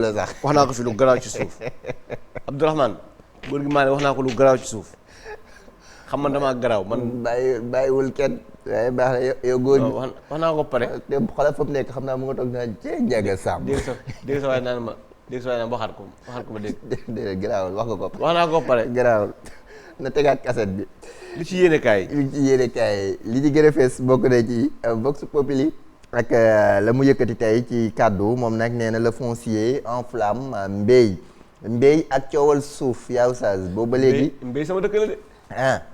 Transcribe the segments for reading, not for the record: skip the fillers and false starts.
la sax wax naa ko fi lu garaaw ci suuf Abdourahmane góor gi maa ne wax naa ko lu garaaw ci suuf xam man damaa garaaw man. bàyyiwul kenn waaye baax na yow góor gi. wax naa ko pare. te xoolal fa mu nekk xam naa mu nga toog naan cee Ndiaga Samb. dégg sa waay naan ma waxaat ko ma dégg. déedéet garaawul wax nga ko. wax naa ko pare garaawul na tegaat kaset bi. li ci yéene kaay. li ci gën a fees bokk na ci Vox Populi ak la mu yëkkati tey ci kàddu moom nag nee na le foncier en flamme mbéy ak coowal suuf yaa Oustaz boobu ba léegi. mbéy sama dëkk la de.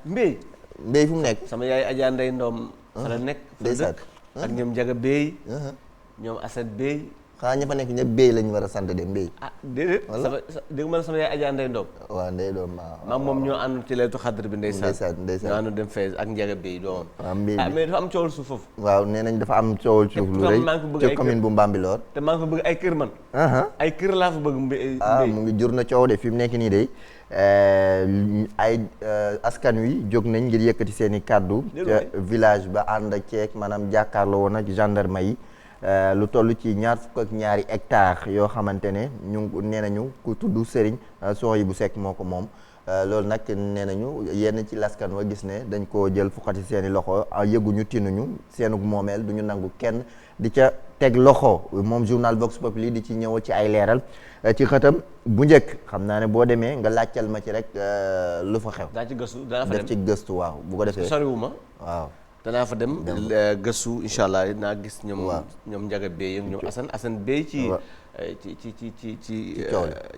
mbéy fu mu nekk. sama yaay Adja Ndeye Ndom. fa la nekk ndeysaan ak ñoom Ndiaga Bey. ñoom Assane Bey. xanaa ña fa nekk ñëpp béy lañu war a sant de mbéy. déedéet. dégg ma sama yaay Adja Ndeye Ndom. waaw Ndeye Ndom waaw. maam moom ñoo ànd ci leetu xadr bi ndeysaan. ñoo ànd dem Fès ak Ndiaga Bey doomam. waaw mbéy bi mais dafa am coowal suuf foofu. waaw nee nañ dafa am coowal suuf lu rëy ca commune bu Mbambilor. te maa ngi fa bëgg ay kër man. ay kër laa fa bëgg mbéy. mu ngi jur na coow de fi mu nekk nii de ay askan wi jóg nañ ngir yëkkati seen i kàddu. village ba ànd ceeg maanaam jàkkaarloo woon ak gendarme yi. lu toll ci ñaar fukk ak ñaari hectares yoo xamante ne nee nañu ku tudd Serigne Souhaïbou Seck moo ko moom loolu nag nee nañu yenn ci laskan wa gis ne dañ koo jël fukkati seeni loxo yëguñu tinuñu seenug moomeel du ñu nangu kenn di ca teg loxo moom journal Vox Populi di ci ñëw ci ay leeral ci xëtam bu njëkk xam naa ne boo demee nga laajcal ma ci rek lu fa xew. daa ci gëstu dana fa dem def ci gëstu waaw bu ko defee soriwuma waaw. danaa fa dem gëstu incha allah naa gis ñoom Ndiaga Bey ñoom Assane Bey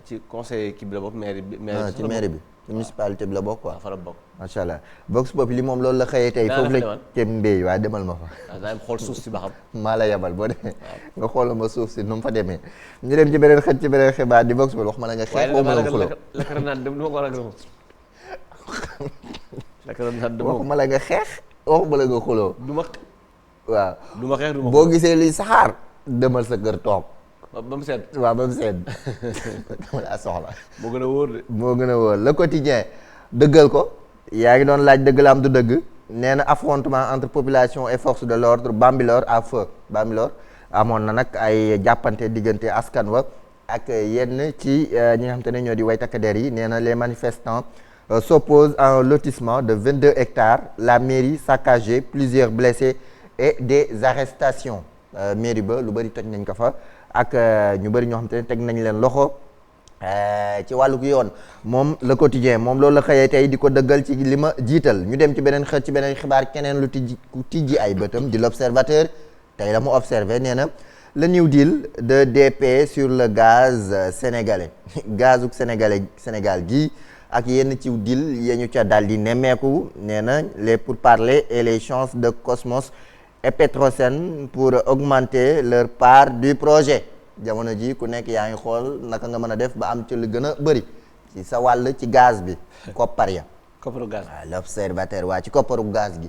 ci conseil kii bi la bokk maire bi. ci maire bi municipalité bi la bokk quoi. fa la bokk macha allah Vox Populi moom loolu la xëyee tey. foofu la ca mbéy waaye demal ma fa. daa dem xool suuf si ba xam. maa la yebal boo demee. nga xoolal ma suuf si nu mu fa demee. ñu dem ci beneen xët ci beneen xibaar di Vox Populi wax ma la nga xeex. waxuma la nga xuloo lakk naan dem du ma ko ragal moom. lakk naan dem waxuma la nga xeex. waxuma la nga xuloo. du ma. waaw du ma xeex du ma boo gisee luy saxaar. demal sa kër toog. ba mu sedd. waaw ba mu sedd dama laa soxla. moo gën a wóor de. moo gën a wóor le quotidien dëggal ko. yaa ngi doon laaj dëgg la am du dëgg. nee na affrontement entre population et force de l'ordre Bambilor à feu. Bambilor amoon na nag ay jàppante diggante askan wa ak yenn ci ñi nga xam te ne ñoo di way takk der yi nee na les manifestants. S'oppose à un lotissement de 22 hectares, la mairie saccagée, plusieurs blessés et des arrestations. Mairie ba lu bëri toj nañ ko fa ak ñu bëri ñoo xam te ne teg nañ leen loxo ci wàllug yoon moom le quotidien moom loolu la xëyee tey di ko dëggal ci li ma jiital ñu dem ci beneen xët ci beneen xibaar keneen lu tijji ay bëtam di l'observateur tey la mu observé nee na le New Deal de DP sur le gaz sénégalais gazuk Sénégal gi ak yenn ci deal ya ñu ca daal di nemmeeku nee na les pourparlers et les chances de Cosmos et Petrosen pour augmenter leur part du projet jamono ji ku nekk yaa ngi xool naka nga mën a def ba am ci lu gën a bëri ci sa wàll ci gaz bi koppar ya kopparu gaz waaw l'observateur waa ci kopparu gaz gi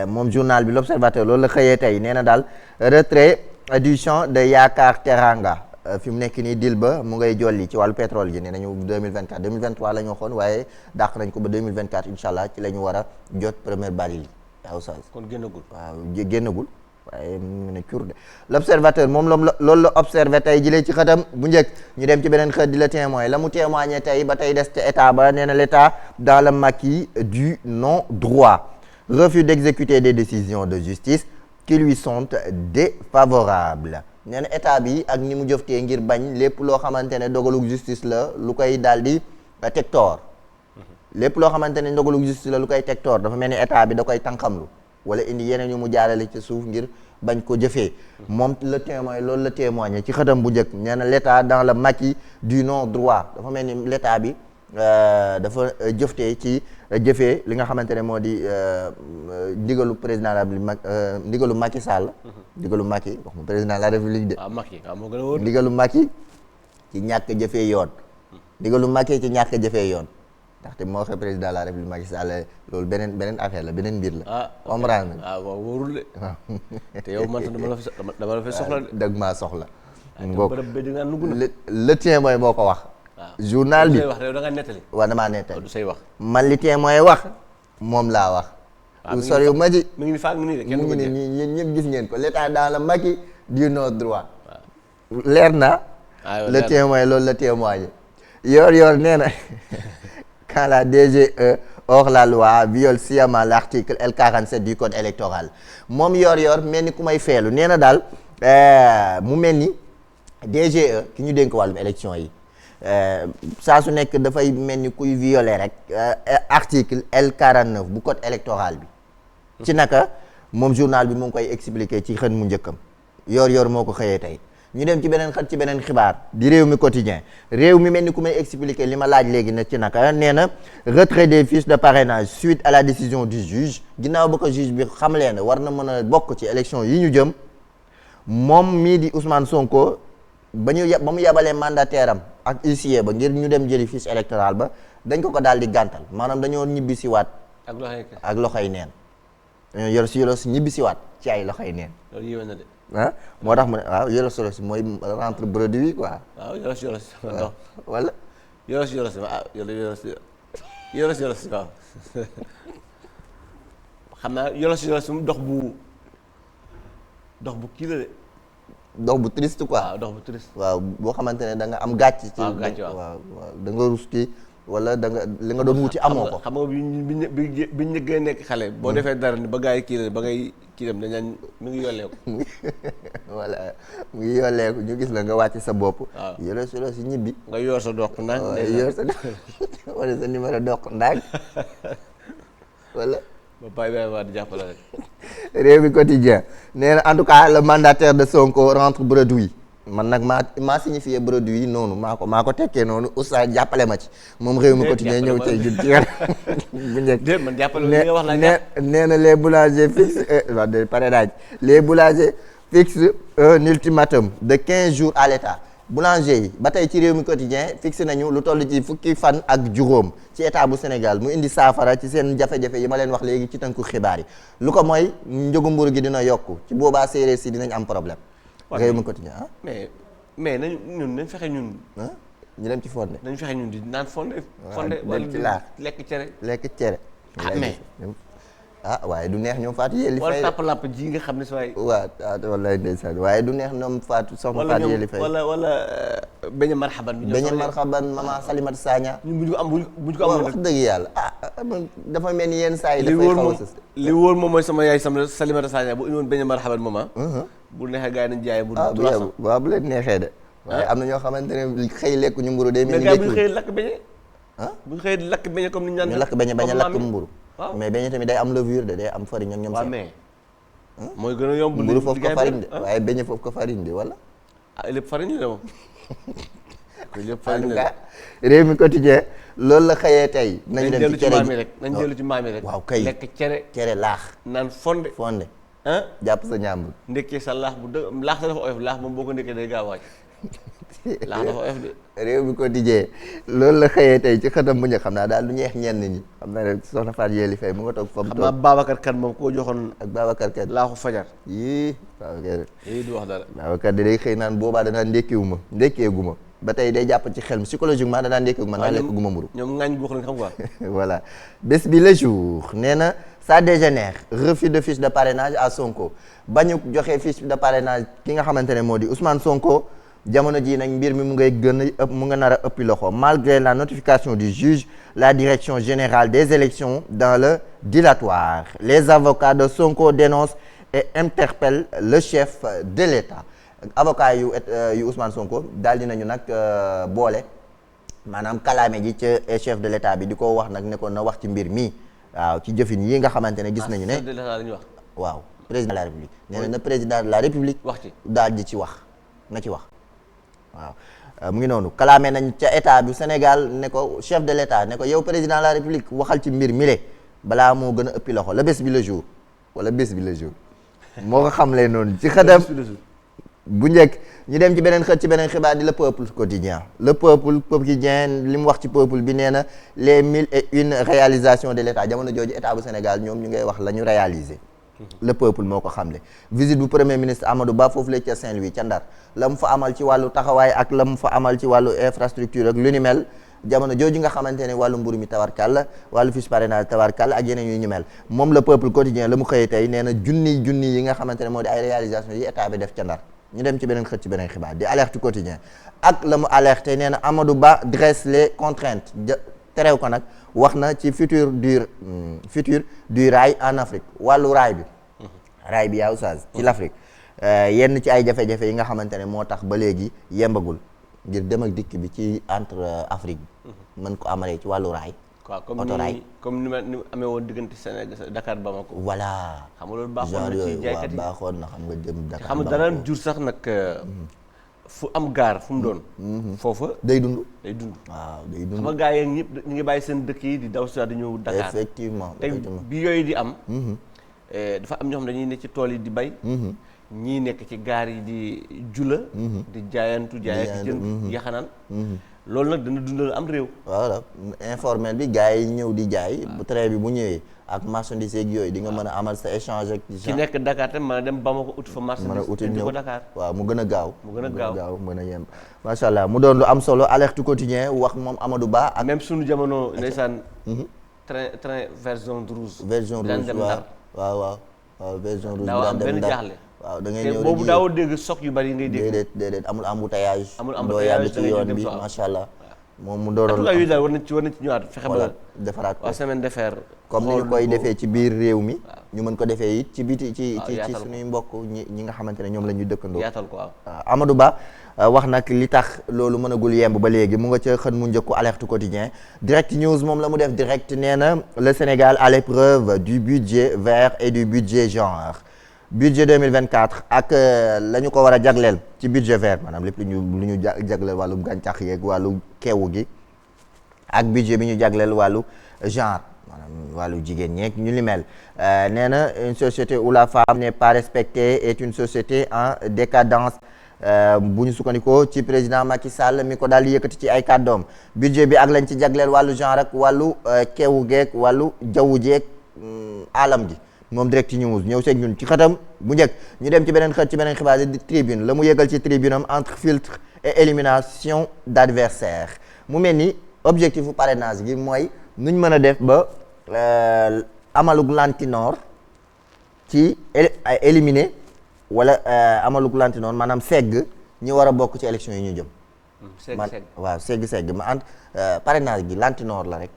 moom journal bi l'observateur loolu la xëyee tey nee na daal retrait du champ de Yaakaar Teranga fi mu nekk nii deal ba mu ngay jolli ci wàllu pétrole gi nee nañu 2024 2023 la ñu waxoon waaye dàq nañ ko ba 2024 incha allah ci la ñu war a jot première baril yi waaw Oustaz kon génnagul waaw génnagul waaye mu ngi ne cur de l'observateur moom loolu la observé tey jëlee ci xëtam bu njëkk ñu dem ci beneen xët di la témoin la mu témoigné tey ba tey des ca état ba nee na l'état dans le maquis du non droit refus d'exécuter des décisions de justice qui lui sont défavorables nee na état bi ak ni mu jëftee ngir bañ lépp loo xamante ne dogalug justice la lu koy daal di teg toor lépp loo xamante ne dogalug justice la lu koy teg toor dafa mel ni état bi da koy tànqamlu wala indi yeneen yu mu jaarale ci suuf ngir bañ ko jëfee moom le témoin loolu la témoigné ci xëtam bu njëkk nee na l'état dans le maquis du non droit dafa mel ni l'état bi dafa jëftee ci jëfee li nga xamante ne moo di ndigalu président la ndigalu Macky Sall. ndigalu Macky wax ma président de la République de. waaw Macky waaw moo gën a wóor. ndigalu Macky ci ñàkk jëfee yoon. ndigalu Macky ci ñàkk jëfee yoon. ndaxte moo waxee président de la République Macky Sall loolu beneen affaire la beneen mbir la. comprendre nga. waaw wóorul de. waaw te yow man dama la fa soxla de. dëgg maa soxla. le témoin moo ko wax. journal bi wax da nga nettali. waaw damaa nettali du say wax. man li témoin wax moom laa wax. lu sori ma ji mi ngi faak mi ngi mu ngi nii ñëpp gis ngeen ko l'état dans le maquis du non droit. leer na le témoin loolu la témoigné yor nee na quand la DGE hors la loi viole sciemment l'article L47 du code électoral moom yor mel ni ku may feelu nee na daal mu mel ni DGE ki ñu dénk wàllum élection yi saa su nekk dafay mel ni kuy violer rek article L49 bu code électoral bi ci naka moom journal bi mu ngi koy expliquer ci xën mu njëkkam yor moo ko xëyee tey ñu dem ci beneen xët ci beneen xibaar di réew mi quotidien réew mi mel ni ku may expliquer li ma laaj léegi ne ci naka nee na retrait des fiches de parrainage suite à la décision du juge ginnaaw ba ko juge bi xamlee ne war na mën a bokk ci élection yi ñu jëm moom mii di Ousmane Sonko ba mu yabalee mandataire am ak huissier ba ngir ñu dem jëli fiche électorale ba dañ ko daal di gàntal maanaam dañoo ñibbi si waat ak loxoy neen dañoo yor si ñibbi si waat ci ay loxoy neen loolu yéeme na de. moo tax mu ne waaw yolos mooy rentre bredouille quoi. waaw yolos. waaw wala. yolos waaw yolos waaw xam naa yolos mu dox bu kii la de. dox bu triste quoi. waaw dox bu triste. waaw boo xamante ne da nga am gàcc. ci waaw da nga rus ci wala da nga li nga doon wuti amoo ko. xam nga bi ñu gën a nekk xale. boo defee dara ni ba gaa yi kii la ba ngay kii dem dañu mi ngi yolleeku. voilà mu ngi yolleeku ñu gis la nga wàcc sa bopp. waaw yore si ñibbi. nga yor sa doq ndànk. yor sa wala sa numéro doq ndànk wala. ba Baye Baye waa di jàppale rek. Réew mi quotidien nee na en tout cas le mandataire de Sonko rentre bredouille man nag maa signifié bredouille noonu maa ko tekkee noonu oustaz jàppale ma ci moom Réew mi quotidien ñëw cay jul ci bu njëkk man jàppale li nga wax la nee na les boulangers fixent wax de parrainage les boulangers fixent un ultimatum de 15 jours à l'État boulanger yi ba tey ci Réew mi quotidien fixé nañu lu toll ci fukki fan ak juróom ci état bu Sénégal mu indi saafara ci seen jafe-jafe yi ma leen wax léegi ci tënku xibaar yi lu ko mooy njëgu mburu gi dina yokku ci boobaa séeréer si dinañ am problème. Réew mi quotidien mais nañ fexe ñun. ñu dem ci fonde. nañ fexe ñun di naan fonde. wala ci laax lekk cere. waaye du neex ñoom Fatou Yelli Faye. wala tàpp ji nga xam ne si waay. waaw wallaay ndeysaan waaye du neex ñoom soxna Fatou Yelli Faye. wala beñe marhaban bi. beñe marhaban maman Salimata Sagna. ñun bu ñu ko am wax dëgg yàlla dafa mel ni yenn saa yi dafay xaw a sës. li wóor moom mooy sama yaay Salimata Sagna bu indiwoon beñe marhaban moom bu neexee gars yi nañ jaayee. bu leen neexee de. waaye am na ñoo xamante ne xëy lekk ñu mburu day mel ni. mais bu ñu xëyee lakk beñe. bu ñu xëyee lakk beñe comme ni ñu naan. ñu lakk beñe bañ a lakk mburu mais beñe tamit day am levure de day am farine ak ñoom seen. mais mooy gën a yomb. mburu foofu ko farine de waaye beñe foofu ko farine de wala. lépp farine la moom. lépp en tout cas Réew mi quotidien loolu la xëyee tey. nañu dem ci cere ji nañ dellu ci maam yi rek. waaw kay lekk cere laax. naan fonde. jàpp sa ñàmbur. ndekkee sa laax bu dë laax dafa oyof laax moom boo ko ndekkee day gaaw wàcc. laax dafa oyof de. Réew mi quotidien loolu la xëyee tey ci xëtam bu njëkk xam naa daal lu ñeex ñenn ñi xam naa ne soxna Fatou Yelli Faye mu nga toog fa mu toog. xam naa Babacar Kane moom koo joxoon. ak Babacar Kane laaxu fajar. Babacar. du wax dara. Babacar de day xëy naan boobaa danaa ndekkeegu ma ba tey day jàpp ci xel mi psychologiquement danaa ndekkeegu ma naa lekk gu ma mburu. ñoom ŋaañ guux lañ xam quoi. voilà bés bi le jour nee na ça dégénère refus de fiche de parrainage à Sonko bañu joxe fiche de parrainage ki nga xamante ne moo di Ousmane Sonko jamono ji nag mbir mi mu ngay gën a ëpp mu nga nar a ëppi loxo malgré la notification du juge la direction générale des élections dans le dilatoire les avocats de Sonko dénoncent et interpellent le chef de l'État avocat yu Ousmane Sonko daal dinañu nag boole maanaam kalaame ji ca chef de l'État bi di ko wax nag ne ko na wax ci mbir mi waaw ci jëfin yi nga xamante ne gis nañu ne. chef de l'État la ñuy wax. waaw président de la République. nee na président de la République. wax ci daal di ci wax na ci wax waaw mu ngi noonu kalaame nañ ca état bi Sénégal ne ko chef de l'État ne ko yow président de la République waxal ci mbir mi le balaa moo gën a ëppi loxo la bés bi le jour wala bés bi le jour moo ko xamle noonu ci xëtam bu njëkk ñu dem ci beneen xët ci beneen xibaar di le peuple quotidien le peuple quotidien li mu wax ci peuple bi nee na les 1001 réalisations de l'État jamono jooju état bu Sénégal ñoom ñu ngay wax la ñu réaliser le peuple moo ko xamle visite bu premier ministre Amadou Ba foofu la ca Saint-Louis ca Ndar la mu fa amal ci wàllu taxawaay ak la mu fa amal ci wàllu infrastructure ak lu ni mel jamono jooju nga xamante ne wàllu mburu mi tawarkal wàllu fiche parrainage tawarkal ak yeneen yu ñu mel moom le peuple quotidien la mu xëyee tey nee na junni yi nga xamante ne moo di ay réalisation yi état bi def ca Ndar ñu dem ci beneen xët ci beneen xibaar di alerte quotidien ak la mu alerté nee na Amadou Ba dresse les contraintes terew ko nag wax na ci futur du rail en Afrique wàllu rail bi yaa oustaz ci l'Afrique yenn ci ay jafe-jafe yi nga xamante ne moo tax ba léegi yembagul ngir dem ak dikk bi ci entre Afrique bi mën ko amalee ci wàllu rail waaw autorail comme ni amee woon diggante Sénégal Dakar Bamako. voilà xam nga loolu baaxoon na ci jaaykat yi baaxoon na xam nga jëm Dakar xam nga dana jur sax nag fu am gaar fu mu doon. foofa day dund. waaw day dund xam nga gars yi ñëpp ñu ngi bàyyi seen dëkk yi di daw si di ñëw Dakar. effectivement te bi yooyu di am. dafa am ñoo xam dañuy nekk ci tool yi di bay. ñii nekk ci gaar yi di jula. di jaayantu jaay jën yaxanaan. loolu nag dana dundal am réew. voilà informel bi gars yi ñëw di jaay. bu train bi bu ñëwee ak marchandise yeeg yooyu di nga mën a amal sa échange ak. ci nekk Dakar tam mën a dem Bamako ut fa marchandise. mën a uti indi ko ñëw Dakar. waaw mu gën a gaaw. mën a yemb. macha allah mu doon lu am solo alerte quotidien wax moom Amadou Ba ak. même suñu jamono ndeysaan. train version rouge. version rouge waaw version rouge. daaw am benn jaaxle. waaw da ngay ñëw boobu daawoo dégg choc yu bari ngay dégg. déedéet amul embouteillage. amul embouteillage doo yàgg ci yoon bi macha allah. moom mu doon yu daal war nañ ci ñëwaat fexe ba defaraat ko waa semaine de fer comme ni ñu koy defee ci biir réew mi ñu mën ko defee it ci biti ci suñuy mbokk ñi nga xamante ne ñoom la ñuy dëkkandoo yaatal ko waaw Amadou Ba wax nag li tax loolu mënagul yemb ba léegi mu nga ca xën mu njëkku alerte quotidien direct news moom la mu def direct nee na le Sénégal à l'épreuve du budget vert et du budget genre budget 2024 ak la ñu ko war a jagleel ci budget vert maanaam lépp lu ñu jagleel wàllu gàncax yeeg wàllu keewu gi ak budget bi ñu jagleel wàllu genre maanaam wàllu jigéen ñeeg ñu li mel nee na une société où la femme n'est pas respectée est une société en décadence bu ñu sukkandikoo ci président Macky Sall mi ko daal di yëkkati ci ay kàddoom budget bi ak lañ ci jagleel wàllu genre ak wàllu keewu geeg wàllu jawwu jeeg alam gi moom direct news ñëw seeg ñun ci xatam bu njëkk ñu dem ci beneen xët ci beneen xibaar di tribune la mu yëgal ci tribune am entre filtre et élimination d'adversaires mu mel ni objectif bu parrainage gi mooy nuñ mën a def ba amalug lantinoor ci éliminer wala amalug lantinoor maanaam segg ñi war a bokk ci élection yi ñu jëm waaw segg ma ant parrainage gi lantinoor la rek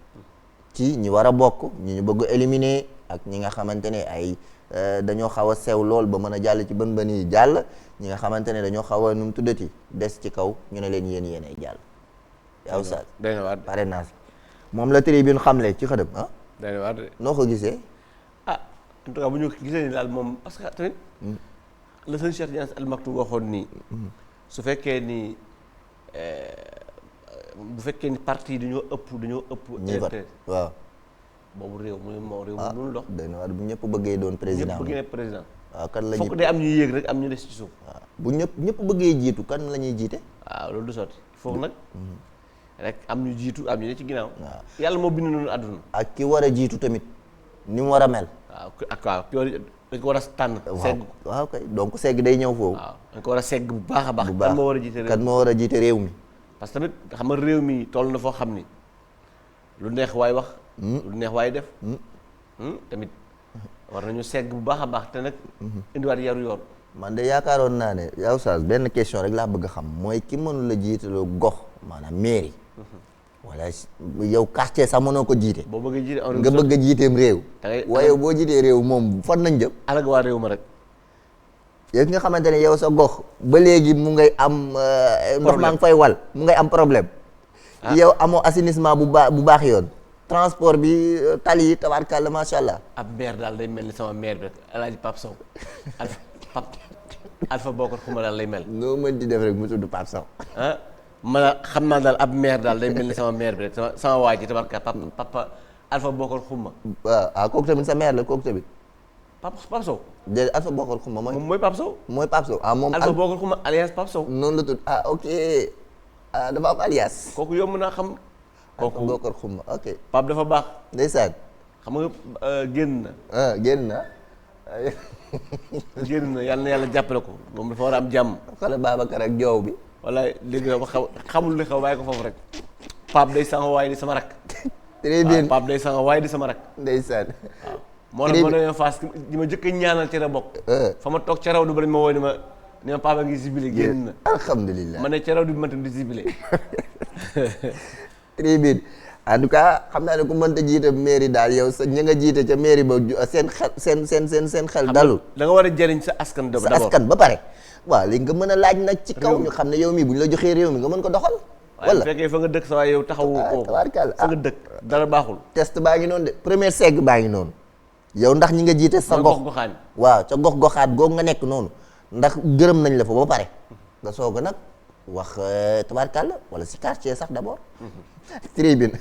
ci ñi war a bokk ñi ñu bëgg éliminer ak ñi nga xamante ne ay dañoo xaw a sew lool ba mën a jàll ci bën yi jàll ñi nga xamante ne dañoo xaw a nu mu tuddati des ci kaw ñu ne leen yéen ay jàll yow sa parrainage moom la tribune xamle ci xëdëm noo ko gisee en tout cas bu ñu gisee ni daal moom parce que tamit la sëñ Cheikh Tidiane Al Maktoum waxoon nii su fekkee ni parti dañoo ëpp ñi vote waaw boobu réew mu mënul dox dana war bu ñëpp bëggee doon président waaw kan la ñuy fokk day am ñuy yéeg rek am ñu des ci suuf waaw bu ñëpp bëggee jiitu kan la ñuy jiite waaw loolu du sotti foofu nag rek am ñu jiitu am ñu ne ci ginnaaw waaw yàlla moo bind noonu àdduna ak ki war a jiitu tamit ni mu war a mel waaw ki war dañ ko war a tànn segg waaw kay donc segg day ñëw foofu waaw dañ ko war a segg bu baax a baax kan moo war a jiite réew kan moo war a jiite réew mi parce que tamit xam nga réew mi toll na foo xam ni lu neex waay wax lu neex waay def tamit war nañu segg bu baax a baax te nag indiwaat yaru yoon man de yaakaaroon naa ne yow Saas benn question rek laa bëgg a xam mooy ki mënu la jiitaloo gox maanaam mairie wala yow quartier sax mënoo ko jiite boo bëggee jiite nga bëgg a jiiteem réew waaye boo jiitee réew moom fan nañ jëm alag waa réew ma rek yow nga xamante ne yow sa gox ba léegi mu ngay am ndox maa ngi fay wal mu ngay am problème yow amoo assainissement bu baax yoon transport bi tali yi tabaarkalla macha allah. ab maire daal day mel ni sama maire bi rek El Hadj Pape Sow Alpha Bokar Xuma daal lay mel. noo mën di def rek mu tudd Pape Sow. man xam naa daal ab maire daal day mel ni sama maire bi rek sama waa ji tabaarkalla papa Alpha Bokar Xuma. waaw kooku tamit sa maire la kooku tamit. Pape Sow. déedéet Alpha Bokar Xuma mooy Pape Sow. mooy Pape Sow moom. Alpha Bokar Xuma alias Pape Sow. noonu la tudd ok dafa am alias. kooku yomb naa xam. kooku Bokar Xuma ok. Pape dafa baax. ndeysaan. xam nga génn na. génn na. génn na yàlla jàppale ko moom dafa war a am jàmm. xale Babacar ak joow bi. wallaay léegi nag xamul li xew bàyyi ko foofu rek. Pape day sanga waaye di sama rak. très bien Pape day sanga waaye di sama rak. ndeysaan. waaw moo tax ma demee Fass di ma jëkk ñaanal ci la bokk. fa ma toog ca raw du bari ma woo ni ma ne ma papa ngi zibilé génn na. alhamdulilah ma ne ca raw di mënta di zibilé. tribune en tout cas xam naa ne ku mënta jiite mairie daal yow sa ña nga jiite ca mairie ba seen xel seen xel dalul. da nga war a jëriñ sa askan d'abord. sa askan ba pare. waaw léegi nga mën a laaj nag ci kaw ñu xam ne yow mii bu ñu la joxee réew mi nga mën ko doxal. wala bu fekkee fa nga dëkk sa waaye yow taxawu kooku fa nga dëkk dara baaxul. test baa ngi noonu de première segg baa ngi noonu. yow ndax ñi nga jiite sa gox waaw ca gox goxaat googu nga nekk noonu ndax gërëm nañ la fa ba pare nga soog a nag wax tabarkàlla wala si quartier sax d'abord. tribune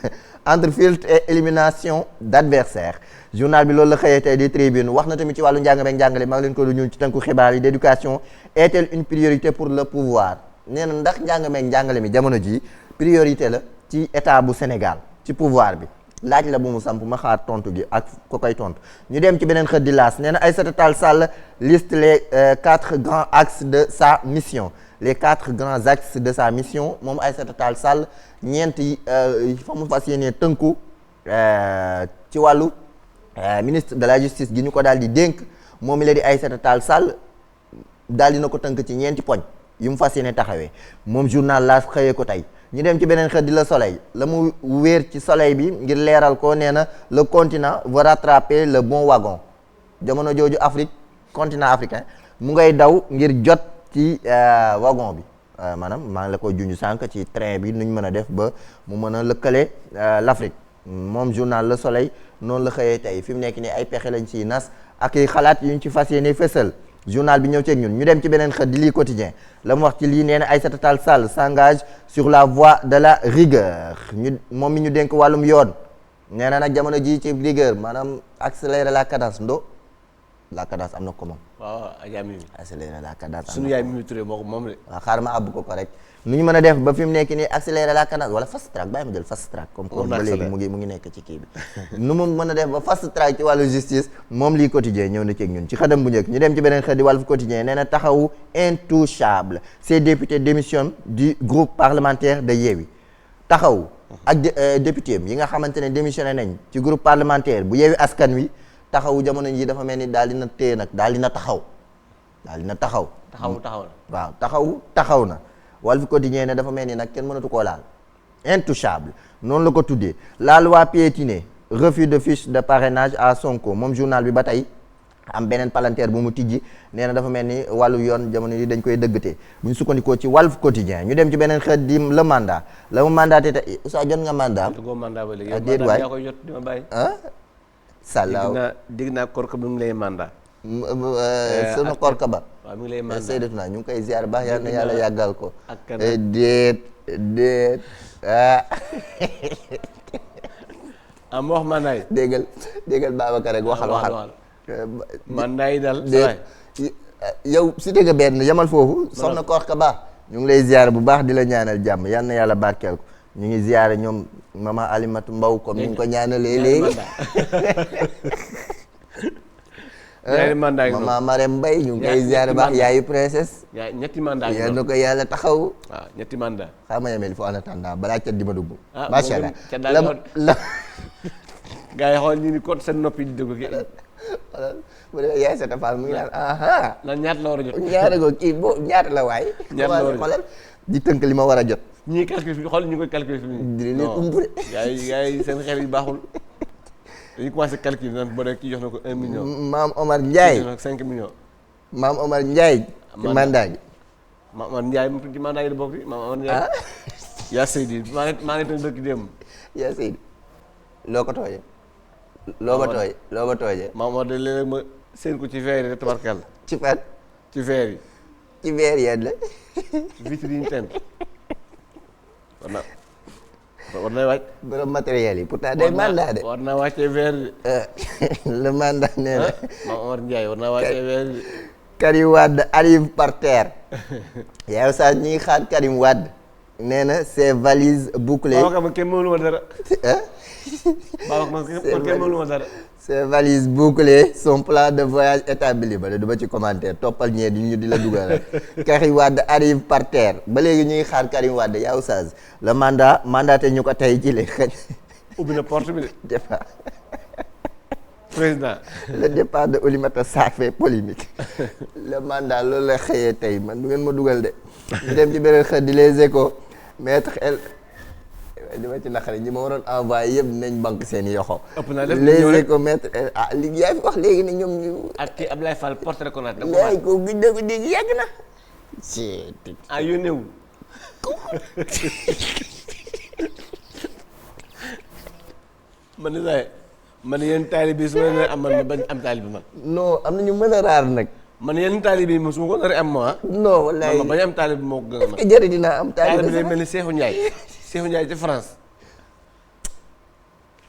entre filtre et élimination d'adversaires journal bi loolu la xëyee tey di tribune wax na tamit ci wàllu njàng meek njàngale maa ngi leen ko lu ñuul ci tënku xibaar yi d'éducation est-elle une priorité pour le pouvoir nee na ndax njàng meek njàngale mi jamono ji priorité la ci état bu Sénégal ci pouvoir bi laaj la bu mu samp ma xaar tontu gi ak ko koy tontu ñu dem ci beneen xët di laas nee na Aïssata Tall Sall liste les 4 grands axes de sa mission les 4 grands axes de sa mission moom Aïssata Tall Sall ñeent yi fa mu fas yéenee tënku ci wàllu ministre de la justice gi ñu ko daal di dénk moom mi la di Aïssata Tall Sall daal dina ko tënk ci ñeenti poñ yu mu fas yéene taxawee moom journal laas xëyee ko tey ñu dem ci beneen xët di Le Soleil la mu wéer ci soleil bi ngir leeral ko nee na le continent va rattraper le bon wagon jamono jooju Afrique continent africain mu ngay daw ngir jot ci wagon bi maanaam maa ngi la koy junj sànq ci train bi nuñ mën a def ba mu mën a lëkkale l'Afrique moom journal Le Soleil noonu la xëyee tey fi mu nekk nii ay pexe lañ ciy nas ak i xalaat yuñ ci fas yéene fësal journal bi ñëw ceeg ñun ñu dem ci beneen xët di lii quotidien la mu wax ci lii nee na Aïssata Tall Sall s'engage sur la voie de la rigueur moom mi ñu dénk wàllum yoon nee na nag jamono ji ci rigueur maanaam accélérer la cadence la cadence am na ko moom. waaw Adja Mimi. accélérer la cadence sunu yaay Mimi Touré moo ko moom de. waaw xaar ma àbb ko rek nu ñu mën a def ba fi mu nekk nii accélérer la cadence wala fast track bàyyi ma jël fast track. comme ba léegi mu ngi nekk ci kii bi. nu mu mën a def ba fast track ci wàllu justice moom lii quotidien ñëw na ci ak ñun ci xëdam bu njëkk ñu dem ci beneen xët di Walf Quotidien nee na taxawu intouchable ces députés démissionnent du groupe parlementaire de Yewwi taxawu ak député yi nga xamante ne démissionné nañ ci groupe parlementaire bu Yewwi Askan Wi taxawu jamono ji dafa mel ni daal dina téye nag daal dina taxaw taxaw na waaw taxaw na Walf Quotidien ne dafa mel ni nag kenn mënatu koo laal intouchable noonu la ko tuddee la loi piétinée refus de fiche de parrainage à Sonko moom journal bi ba tey am beneen palanteer bu mu tijji nee na dafa mel ni wàllu yoon jamono yi dañ koy dëggatee bu ñu sukkandikoo ci Walf Quotidien ñu dem ci beneen xët di le mandat la mu mandaté te Oustaz jot nga mandat déet waay yaa koy jot di ma bàyyi sàllaaw dégg naa korka bi mu lay mandat sunu korka ba waaw mi ngi lay mandat Seydatuna ñu ngi koy ziar baax yal na yàlla yàggal ko ak déet am wax mandat yi déggal Babacar rek waxal mandat yi daal yow si dégg benn yamal foofu soxna korka ba ñu ngi lay ziar bu baax di la ñaanal jàmm yal na yàlla barkeel ko ñu ngi ziare ñoom mama Alimatu Mbaw comme ni ñu ko ñaanalee léegi mama Marème Mbaye ñu ngi koy ziare baax yaayu princesse ñetti mandat yal na ko yàlla taxaw waaw ñetti mandat xaama yemee fo en attendant balaa cat di ma dugg macha allah la gars yi xool ñu ni kon seen noppi di déglu bu dee yaay sa tafaal mu ngi naan nan ñaata la war a jot ñaata ko kii boo ñaata la waay xoolal di tënk li ma war a jot ñii calcul fi xool ñu koy calculer fi di leen umb de gars yi seen xel yi baaxul dañuy commencé calculer naan boo dee kii jox na ko 1 million maam Omar Ndiaye jox na ko 5 millions maam Omar Ndiaye ci mandat gi maam Omar Ndiaye ci mandat yi la bokk maam Omar Ndiaye yaa Seydi maa ngi tënk dëkk démb yaa Seydi loo ko tooyee loo ko tooyee maam Omar de léeg-léeg ma seen ko ci verre yi tabarkal ci fan ci verre yi ci verre yéen la vitre yi ñu tent war na wàcc borom matériel yi pourtant day mandat de war naa wàccee verre le mandat nee na maam Omar Ndiaye war naa wàccee verre Karim Wade arrive par terre yow sax ñi ngi xaar Karim Wade nee na ses valises bouclées man kenn mënulu ma dara man kenn mënulu ma dara ses valises bouclées son plan de voyage établi ba de du ma ci commentaire toppal ñee di ñu di la dugal Karim Wade arrive par terre ba léegi ñu ngi xaar Karim Wade yaa oustaz le mandaté ñu ko tey ci le xëy ubbi na porte bi de defa président. le départ de Oulimata Sarr fait polémique le mandat loolu la xëyee tey man du ngeen ma dugal de ñu dem ci beneen xët di Les Échos maître el di ma ci naqari ñi ma waroon envoyé yëpp nañ banque seen i yoxo ëpp naa def Les Échos maître li yaa fi wax léegi ne ñoom ñu ak kii Ablaye Fall porte reconnaître da léegi ko gis na ko dégg yàgg na ci yónnee wu. man de saa man yéen taalibe su ma leen am man bañ am taalibe man. non am na ñu mën a raar nag man yéen taalibe moom su ma ko naree am ma non wallaay man bañ am taalibe moo ko gën a man. jërë dinaa am taalibe taalibe day mel ni Cheikhou Ndiaye Cheikhou Ndiaye ci France.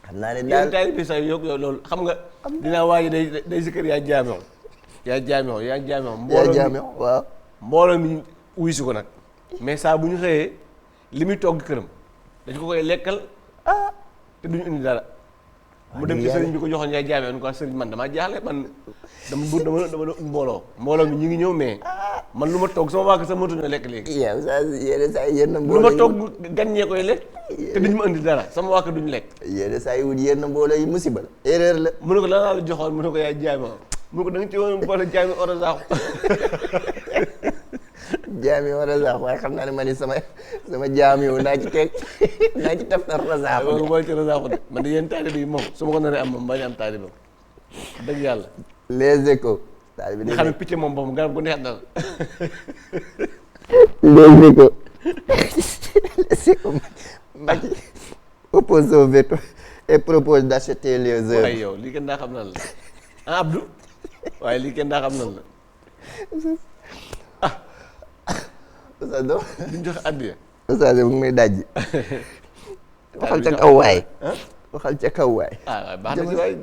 xam naa ne yéen daal taalibe sax yokk yow loolu xam nga. dinaa waaj day si kër yaa jaameo. yaa jaameo. yaa jaame waaw mbooloo mi wuy si ko nag mais saa bu ñu xëyee li muy togg këram dañ ko koy lekkal te duñu indi dara. mu dem ci sëriñ bi ko joxoon yaay jaamee on ko sëriñ man damaa jaaxle man dama doon mbooloo mi ñu ngi ñëw mais man lu ma togg sama waa kër sax mënatuñoo lekk léegi. yow saa yenn lu ma togg gàññee koy lekk te duñu ma indi dara sama waa kër duñu lekk. yenn saa yi wut yenn mbooloo yi musiba la erreur la. mu ne ko lan laa la joxoon mu ne ko yaay jaamee mu ne ko da nga ci woon boole jaamee oro saaxu. jaam yi war a sax waaye xam naa ne ma ni sama jaam yi naa ci teg naa ci taftar rasaaxu loolu mooy ci rasaaxu de man de yéen taalibe yi moom su ma ko naree am moom bañ am taalibe dëgg yàlla. Les Échos. taalibe nga xam ne picc moom boobu garab gu neex dal. Les Échos. Les Échos Macky oppose au veto et propose d'acheter les œuvres. waaye yow lii kenn daa xam nan la ah Abdou waaye lii kenn daa xam nan la. Oustaz do duñ joxe addiya. Oustaz mu ngi may dajji. waxal ca kaw waay. waxal ca kaw waay. waaw baax na ci waay.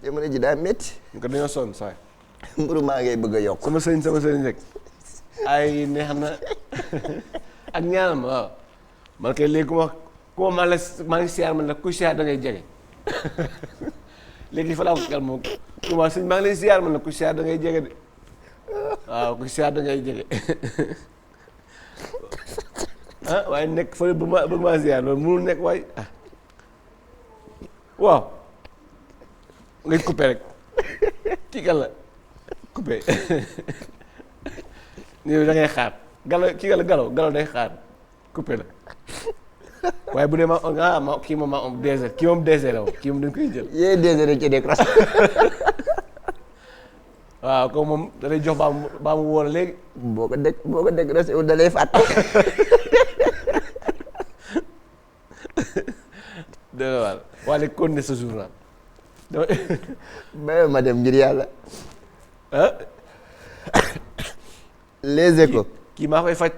jamono ji daa métti. ñu ko dañoo sonn saa mburu maa ngay bëgg a yokk. sama sëriñ rek ay neex na ak ñaanam waaw man kay léegi ku ma maa ngi siyaar man nag kuy siyaar da ngay jege léegi fa laa ko kal moom ku ma sëñ maa ngi lay siyaar man nag kuy siyaar da ngay jege de waaw kuy siyaar da ngay jege waaye nekk fële bëgg maa siyaar loolu mënul nekk waaye waaw ngay coupé rek kii kan la coupé nii da ngay xaar galo day xaar coupé la waaye bu dee ma kii moom maa am désert kii moom désert la woon kii moom dañ koy jël. yéen désert rek ci décroché. waaw comme moom da lay jox baa mu wóor léegi. boo ko décroché wu da lay fàtte. dëgg la waaw waa léegi continuer sa journal. ma dem ngir yàlla. Les Échos. kii maa koy faj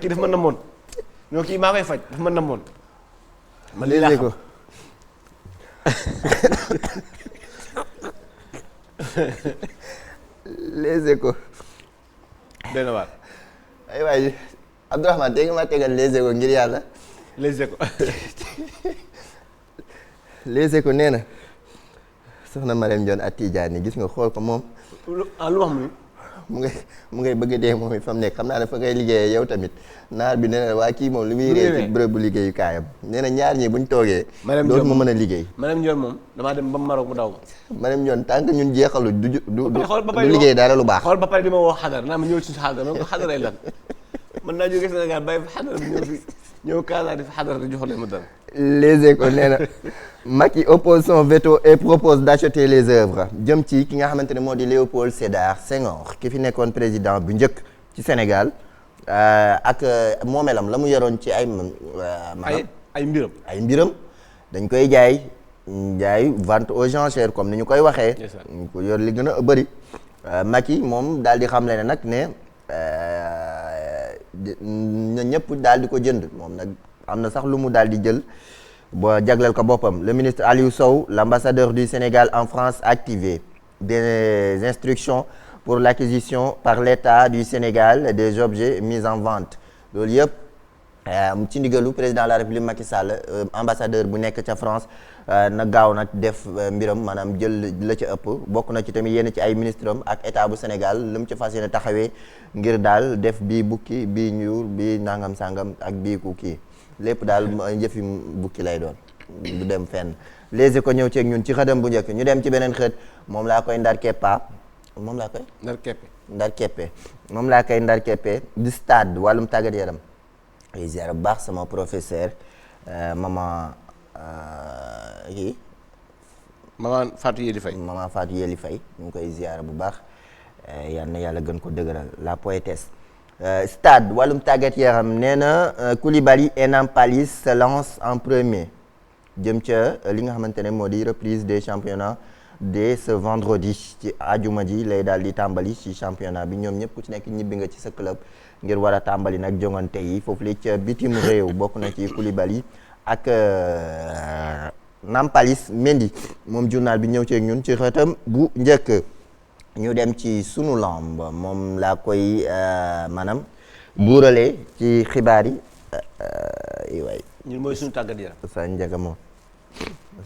kii dafa ma namoon non kii maa koy faj dafa ma namoon. man lii laa xam Les Échos. dégg nga waat. ay waay Abdourahmane tey nga maa tegal Les Échos ngir yàlla. Les Échos. Les Échos nee na soxna Marème Ndione ak Tidjane gis nga xool ko moom. lu wax mu ngay bëgg a dee moom it fa mu nekk xam naa ne fa ngay liggéeyee yow tamit naar bi nee na waa kii moom li muy ree ci bërëb bu liggéeyu kaayam nee na ñaar ñi buñ toogee dootu ma mën a liggéey. Marème Ndione moom damaa dem ba Maroc mu daw ma. Marème Ndione tant que ñun jeexalu du liggéey dara lu baax. xool ba pare di ma woo xadar naa ma ñëw ci xadar ma ko xadaray lan mën naa jógee Sénégal bàyyi fa xadar bi ñëw fi ñëw Casa di fa xadar di jox leen ma dara. Les Échos nee na Macky oppose son veto et propose d'acheter les œuvres jëm ci ki nga xamante ne moo di Léopold Sédar Senghor ki fi nekkoon président bu njëkk ci Sénégal ak moomelam la mu yoroon ci ay maanaam ay mbiram dañ koy jaay vente aux enchères comme ni ñu koy waxee. ñu ko yor li gën a bëri. Macky moom daal di xamle ne nag ne ñëpp daal di ko jënd moom nag am na sax lu mu daal di jël. ba jagleel ko boppam le ministre Aliou Sow l'ambassadeur du Sénégal en France a activé des instructions pour l'acquisition par l'État du Sénégal des objets mis en vente loolu yëpp ci ndigalu président de la République Macky Sall ambassadeur bu nekk ca France na gaaw nag def mbiram maanaam jël la ca ëpp bokk na ci tamit yenn ci ay ministre am ak état bu Sénégal lu mu ci fas yéene taxawee ngir daal def bii bukki bii ñuur bii nangam sangam ak bii ku kii lépp daal yëfi bukki lay doon. du dem fenn. léegi ko ñëw ceeg ñun ci xëtam bu njëkk ñu dem ci beneen xët moom laa koy ndar keppee moom laa koy ndar keppee di stade wàllum tàggat yaram ay ziar bu baax sama professeur maman Fatou Yeli Faye ñu ngi koy ziar bu baax yal na yàlla gën ko dëgëral la poétesse. Stade wàllum tàggat yaram nee na Koulibaly et Nampalys se lance en premier jëm ca li nga xamante ne moo di reprise des championnats dès ce vendredi ci ajuma ji lay daal di tàmbali ci championnat bi ñoom ñëpp ku ci nekk ñibbi nga ci sa club ngir war a tàmbali nag jongante yi foofu li ca bitim réew bokk na ci Koulibaly ak Nampalys Mendy moom journal bi ñëw ci ñun ci xëtam bu njëkk. ñu dem ci sunu lamb moom laa koy maanaam buuralee ci xibaar yi waay ñun mooy suñu tàggat yaram sa njaga moom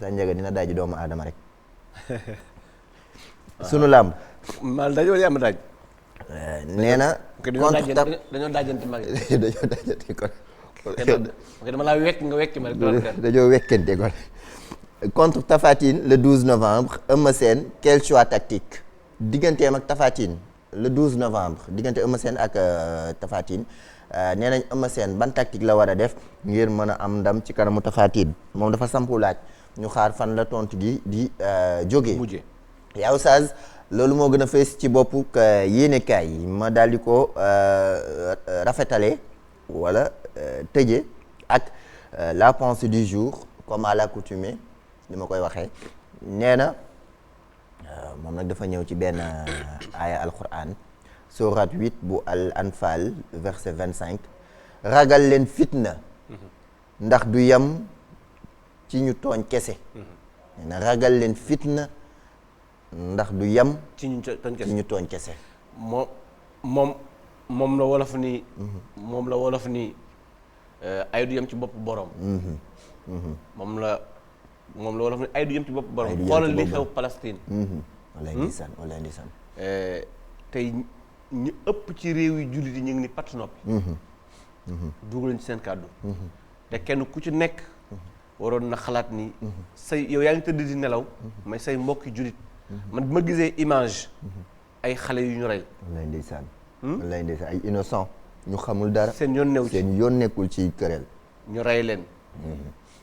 sa njaga dina daaj doomu aadama rek sunu lamb mal daaj wala am daaj nee na dañoo daajante mag dañoo daajante kon dama laa wekk nga wekki ma rek dañoo wekkante kon contre Tapha Tine le 12 novembre Eumeu Sène quel choix tactique digganteem ak Tapha Tine le 12 novembre diggante Eumeu Sène ak Tapha Tine nee nañ Eumeu Sène ban tactique la war a def ngir mën a am ndam ci kanamu Tapha Tine moom dafa sampu laaj ñu xaar fan la tontu gi di jógee yaa Oustaz loolu moo gën a fees ci boppu yéenekaay yi ma daal di ko rafetale wala tëje ak la pensée du jour comme à l'accoutumée ni ma koy waxee nee na moom nag dafa ñëw ci benn aaya alquran surat 8 bu al anfal verset 25 ragal leen fitna ndax du yem ci ñu tooñ kese nee na ragal leen fitna ndax du yem ci ñu tooñ kese moom la wolof ni ay du yem ci bopp borom moom la wolof ni ay du yem ci bopp borom xoolal li xew Palestine wallaay ndeysaan tey ñu ëpp ci réew yi jullit yi ñu ngi ni patt noppi dugal ci seen kàddu te kenn ku ci nekk waroon na xalaat ni say yow yaa ngi tëdd di nelaw mais say mbokki jullit man bi ma gisee image ay xale yu ñu rey wallaay ndeysaan ay innocent ñu xamul dara seen yoon nekkul ci këreel ñu rey leen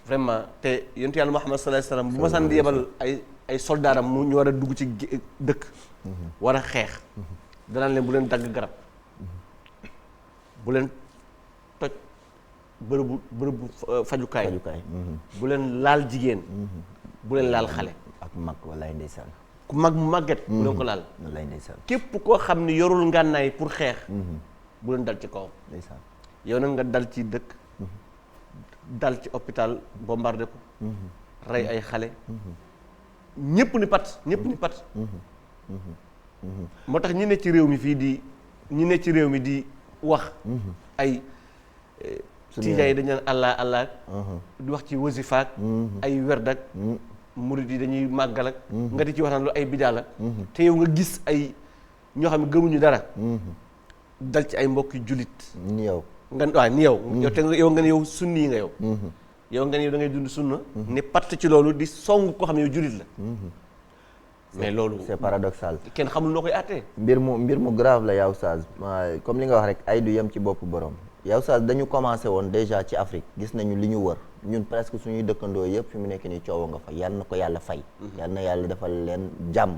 vraiment te yonent yàlla Muhammad sallallahu alayhi wasallam bu ma sànn di yebal ay soldaaram mu ñu war a dugg ci dëkk war a xeex danaan leen bu leen dagg garab bu leen toj bërëbu fajukaay bu leen laal jigéen bu leen laal xale ak mag wallaay ndeysaan ku mag mu màgget bu leen ko laal wallaay ndeysaan képp koo xam ni yorul ngànnaay pour xeex bu leen dal ci kawam ndeysaan yow nag nga dal ci dëkk dal ci hôpital bombardé ko rey ay xale ñëpp ni pat moo tax ñi ne ci réew mi di wax ay tijaan yi dañu naan allah di wax ci wasifaak ay werdak murid yi dañuy màggal ak nga di ci wax naan lu ay bidaa la te yow nga gis ay ñoo xam ne gëmuñu dara dal ci ay mbokki jullit ni yow yow nga ne yow sunni nga yow yow nga ne yow da ngay dund sunna ne patt ci loolu di song koo xam ne yow jullit la mais loolu c'est paradoxal kenn xamul noo koy àttee mbir mu grave la yaa Oustaz comme li nga wax rek ay du yem ci bopp borom yaa Oustaz dañu commencé woon déjà ci Afrique gis nañu li ñu wër ñun presque suñuy dëkkandoo yëpp fi mu nekk nii coow nga fa yal na ko yàlla fay yal na yàlla defal leen jàmm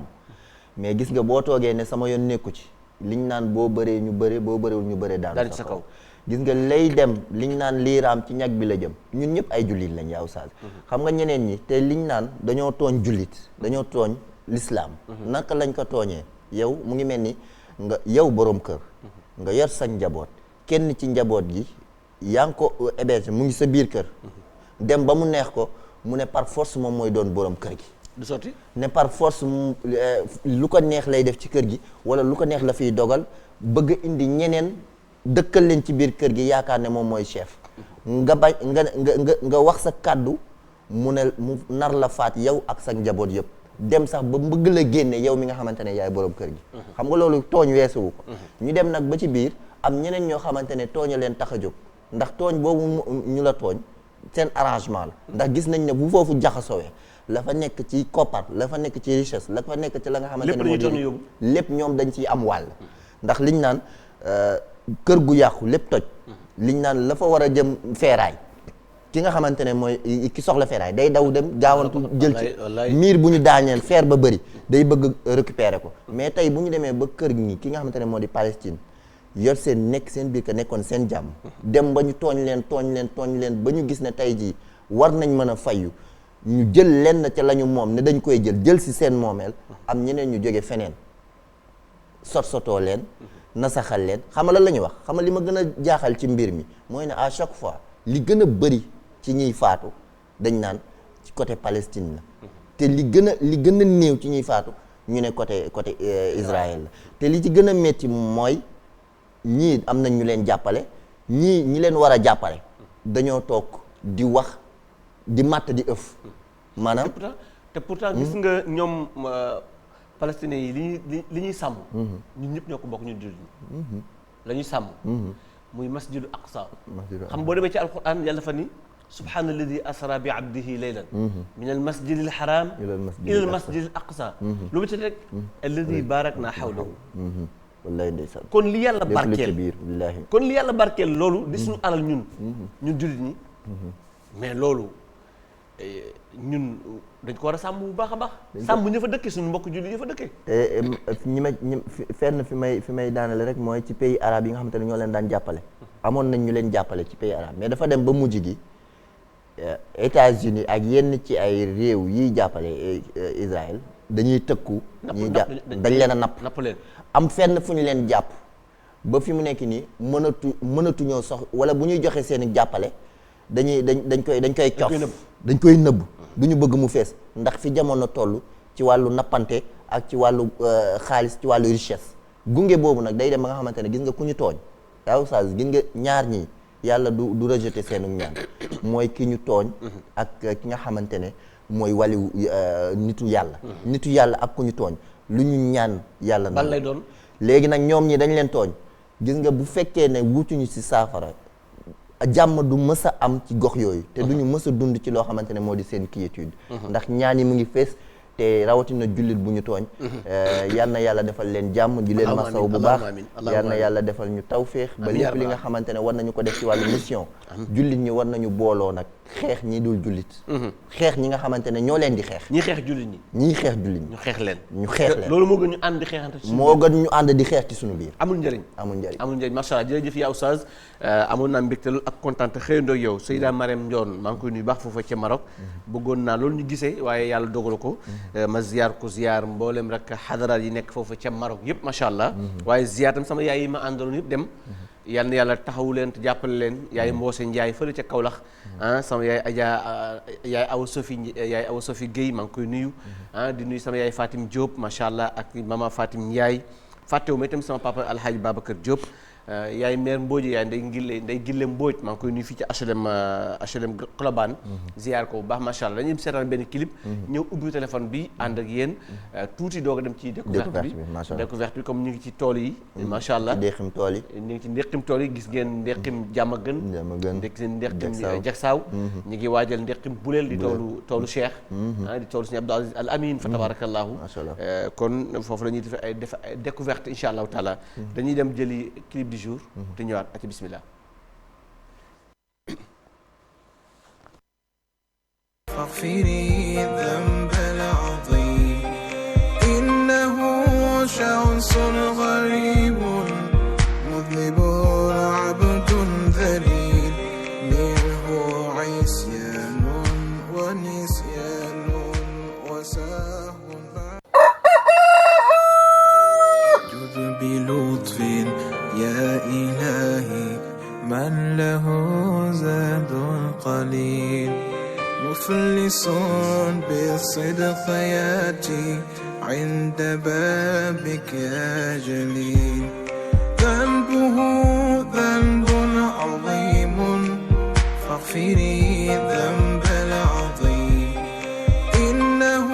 mais gis nga boo toogee ne sama yoon nekku ci liñ naan boo bëree ñu bëre boo bëreewul ñu bëre daanu sa kaw gis nga lay dem liñ naan liiraam ci ñag bi la jëm ñun ñëpp ay jullit lañ yaa Oustaz xam nga ñeneen ñi te liñ naan dañoo tooñ jullit dañoo tooñ l'islam naka lañ ko tooñee yow mu ngi mel ni nga yow boroom kër nga yor sa njaboot kenn ci njaboot gi yaa ngi ko héberge mu ngi sa biir kër dem ba mu neex ko mu ne par force moom mooy doon boroom kër gi du sotti ne par force lu ko neex lay def ci kër gi wala lu ko neex la fiy dogal bëgg indi ñeneen dëkkal leen ci biir kër gi yaakaar ne moom mooy chef nga bañ nga wax sa kàddu mu nar la faat yow ak sa njaboot yëpp dem sax ba bëgg la génne yow mi nga xamante ne yaay boroom kër gi xam nga loolu tooñ weesuwu ko ñu dem nag ba ci biir am ñeneen ñoo xamante ne tooña leen tax a jóg ndax tooñ boobu ñu la tooñ seen arrangement la ndax gis nañ ne bu foofu jaxasowee la fa nekk ci koppar la fa nekk ci richesse la fa nekk ci la nga xamante ne moo di lépp ñoom dañ ciy am wàll ndax liñ naan kër gu yàqu lépp toj liñ naan la fa war a jëm feeraay ki nga xamante ne mooy ki soxla feeraay day daw dem gaawantu jël ci miir bu ñu daaneel feer ba bëri day bëgg récupérer ko mais tey bu ñu demee ba kër ñi ki nga xamante ne moo di Palestine yor seen nekk seen biir ka nekkoon seen jàmm dem ba ñu tooñ leen ba ñu gis ne tey jii war nañ mën a fayu ñu jël lenn ca la ñu moom ne dañ koy jël si seen moomeel am ñeneen ñu jóge feneen sotoo leen nasaxal leen xam nga lan la ñuy wax xam nga li ma gën a jaaxal ci mbir mi mooy ne à chaque fois li gën a bëri ci ñuy faatu dañ naan ci côté Palestine la te li gën a néew ci ñuy faatu ñu ne côté Israël la te li ci gën a métti mooy ñii am nañ ñu leen jàppale ñi leen war a jàppale dañoo toog di wax di matt di ëf maanaam te pourtant gis nga ñoom palestiniens yi li ñuy sàmm ñun ñëpp ñoo ko bokk ñun jullit ñi la ñuy sàmm muy masjidu aqsa xam boo demee ci alquran yàlla fa ni subhaana alladi asra bi abdihi laylan min al masjid al haram ila al masjid al aqsa lu mu ci rek alladi barakna hawlahu wallaay ndeysaan kon li yàlla barkeel loolu di suñu alal ñun jullit ñi mais loolu ñun dañ ko war a sàmm bu baax a baax sàmm ña fa dëkke suñu mbokk jullit ña fa dëkke fenn fi may daanale rek mooy ci pays arabe yi nga xamante ne ñoo leen daan jàppale amoon nañ ñu leen jàppale ci pays arabe mais dafa dem ba mujj gi États-Unis ak yenn ci ay réew yiy jàppale Israël dañuy tëkku dañ leen a napp leen am fenn fu ñu leen jàpp ba fi mu nekk nii mënatuñoo sox wala bu ñuy joxe seen i jàppale dañ koy cof dañ koy nëbb du ñu bëgg mu fees ndax fi jamono toll ci wàllu nappante ak ci wàllu xaalis ci wàllu richesse gunge boobu nag day dem ba nga xamante ne gis nga ku ñu tooñ yaw saa gis nga ñaar ñii yàlla du rejeté seenu ñaan mooy ki ñu tooñ ak ki nga xamante ne mooy waliw nitu yàlla ak ku ñu tooñ lu ñu ñaan yàlla na lay doon léegi nag ñoom ñi dañ leen tooñ gis nga bu fekkee ne wutuñu ci saafara jàmm du mës a am ci gox yooyu te duñu mës a dund ci loo xamante ne moo di seen quiétude ndax ñaan yi mu ngi fees te rawatina jullit bu ñu tooñ yal na yàlla defal leen jàmm di leen masaw bu baax yal na yàlla defal ñu tawféex ba lépp li nga xamante ne war nañu ko def ci wàllu mission jullit ñi war nañu booloo nag xeex ñi dul jullit xeex ñi nga xamante ne ñoo leen di xeex ñii xeex jullit ñi ñu xeex leen loolu moo gën ñu ànd di xeexante moo gën ñu ànd di xeex ci suñu biir amul njëriñ macha allah jërëjëf yaa oustaz amoon naa mbégte loolu ak kontaan te xëyandoo yow Seyda Mariam Ndione maa ngi koy nuyu baax foofa ca Maroc bëggoon naa loolu ñu gisee waaye yàlla dogal ko ma ziar mboolem rek xadaraat yi nekk foofu ca Maroc yëpp macha allah waaye ziar tam sama yaay yi ma àndaloon yëpp dem yal na yàlla taxawu leen te jàppale leen yaay Mboose Ndiaye fële ca Kaolack sama yaay yaay Awa Sophie Guèye maa ngi koy nuyu di nuyu sama yaay Fatim Diop macha allah ak mama Fatim Ndiaye fàttewuma itam sama papa Alhaji Babacar Diop yaay mère Mbodj yaay nday gille Mbodj maa ngi koy nuyu fii ci HLM Colobane ziar ko bu baax macha allah dañuy seetaan benn clip ñëw ubbi téléphone bi ànd ak yéen tuuti doog a dem ci découverte bi comme ñu ngi ci tool yi macha allah ñu ngi ci ndeqim tool yi gis ngeen ndeqim jàmm gën ndeqim jagsaaw ñu ngi waajal ndeqim buleel di toolu Cheikh di toolu Sëñ Abdou Aziz Al Amin fa tabarakallahu kon foofu la ñuy def ay découverte insha allahu taala dañuy dem jëli clip du jour te ñëwaat ak bismillah فاغفري الذنب العظيم إنه شخص غريب مذنب عبد ذليل منه عصيان ونسيان وسهو جد بلطف يا إلهي من له زاد قليل مفلس بالصدق ياتي عند بابك يا جليل ذنبه ذنب عظيم فاغفري الذنب العظيم إنه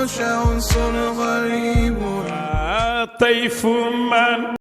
شخص غريب طيف من